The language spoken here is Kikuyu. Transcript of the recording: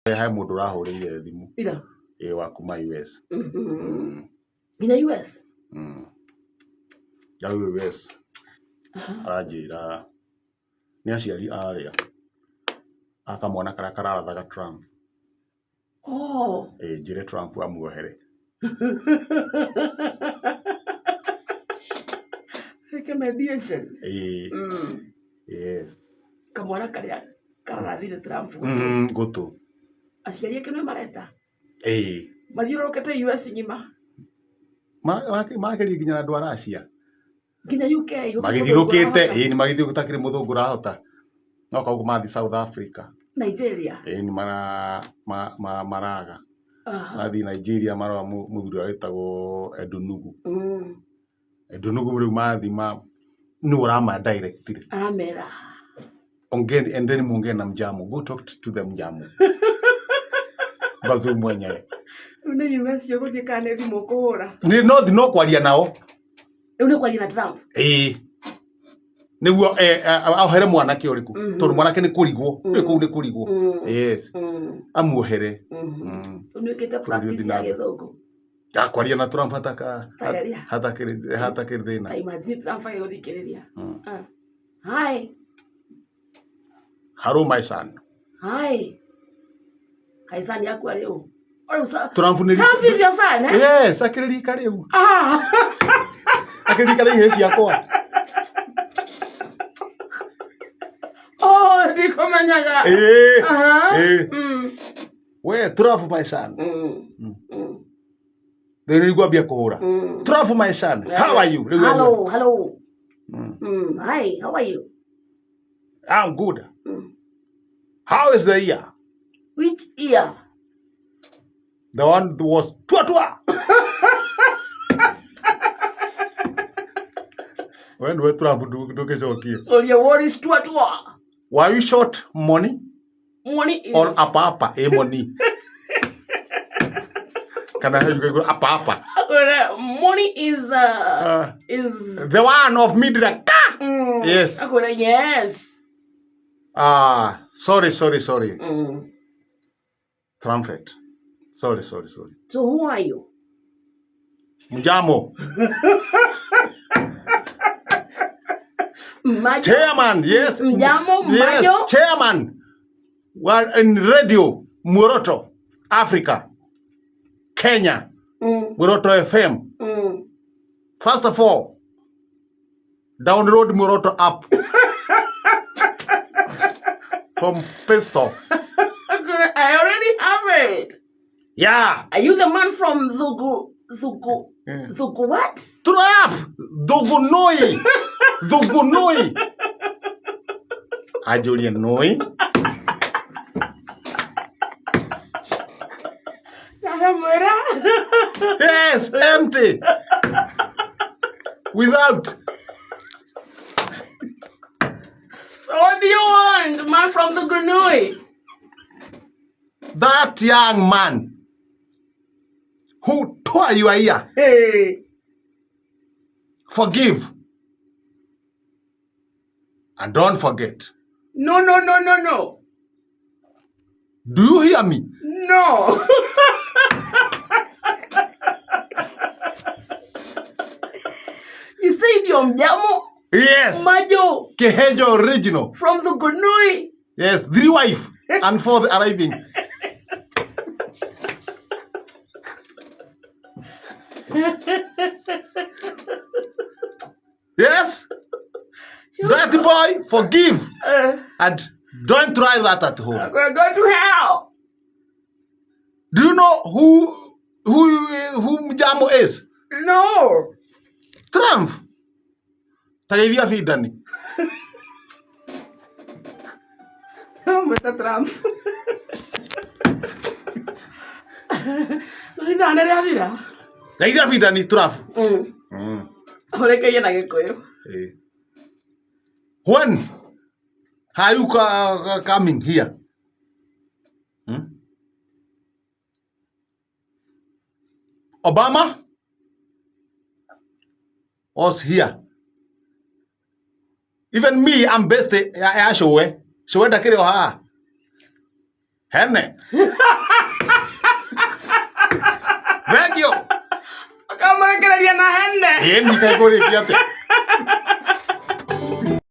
He mũndũ ũrahũrĩire thimũ. Ira. Ĩ wa kuma US. Nginya US. Rĩu US aranjĩra nĩ aciari arĩa a kamwana karĩa kararathaga Trump. Oh. Ĩ njĩre Trump amuohere. Eke mediation. Ĩ. Yes. Kamwana karĩa kararathire Trump. Gũtũ. Aciari ake nĩo mareta. Ĩ. Mathiũrũrũkĩte US ng'ima. Marakĩria nginya andũ a Russia. Nginya UK. Gũtirĩ mũthũngũ Magĩthiũrũkĩte, ũrahota. ĩ nĩ magĩthiũrũkĩte gũtakĩrĩ mũthũngũ ũrahota. No koguo mathiĩ South Africa. Nigeria. Ĩ nĩ maraga. Aha. Mathiĩ Nigeria marora mũthuri ũrĩa wĩtagwo Edunugu. Edunugu rĩu mathiĩ ma nĩwe ũrama direct rĩ. Aramera. Ongeni, endeni muongee na Mjamo. Go talk to the Mjamo. Bazuu mwenyewe. Rĩu nĩ US ũgũthiĩ kana nĩ thimũ ũkũhũra? Nĩ no thi no kwaria nao. Rĩu nĩ kwaria na Trump. Ĩĩ. Nĩguo ohere mwanake ũrĩkũ? Tondũ mwanake nĩ kũrigwo. Rĩu kũu nĩ kũrigwo. Yes. Amuohere. Rĩu nĩ wĩkĩte Bũrũri practice ũthiĩ ya na mbere. gĩthũngũ. Ya kwaria na Trump hataka Tageria. hatakĩrĩ hatakĩrĩ thĩna. Ta imagine Trump agĩgũthikĩrĩria. Ah. Hi. Hello my son. Hi. Hi son yaku arĩ ũ? Rĩu Trump nĩ Trump is your son, eh? Yes, akĩrĩ rika rĩu. Ah. Akĩrĩ rika rĩa ihĩĩ ciakwa. Oh, ndikũmenyaga. Ĩĩ. Aha. Ĩĩ. We Trump my son. Rĩu nĩ ngwambia kũhũra. Trump my son. How are you? Rĩu Hello, hello. Hi, how are you? I'm good. How is the year? Which year? The one that was tua tua. We nĩwe Trump ndũgĩcokie. Ũria what is tua tua? Were you short money Money is or apa apa? Eh money. Kana he you go apa apa. Akwĩra, money is is The one of midra. Yes. Akwĩra yes. Ah, sorry, sorry, sorry. Trumpet. Sorry, sorry, sorry. So who are you? Mjamo. Majo. Chairman, yes. Mjamo, Yes, Majo. chairman. Well, in radio, Muroto, Africa, Kenya, Muroto FM. First of all, download Muroto app from Play Store. Akwĩra, I already have it. Yeah. Are you the man from Thugu Thugu Thugu what? Trap! Thugunui! Thugunui! Anjũrie nui. Ndamwĩra. Yes, empty. Without. So what do you want, man from the Gunui? That young man who tore your ear, Hey. forgive. And don't forget. No, no, no, no, no. Do you hear me? No. You said you're Mjamo Yes. Majo Kehejo original. from the Gunui. Yes, three wife and fourth arriving. Yes. That boy, forgive. And don't try that at home. We're going to hell. Do you know who Mjamo is? No. Trump. Tageithia Bindani. Mwĩta Trump. No ithaa nĩ rĩathira. Geithia Bindani Trump. Ũrĩkĩrie na Gĩkũyũ. When are you coming here? Obama was here. Even me, I'm based ya Showe. Showe ndakĩrĩ o haha. Hene. Thank you. Akamũrekereria na hene. Ĩni kaĩ kũrĩkia atĩa?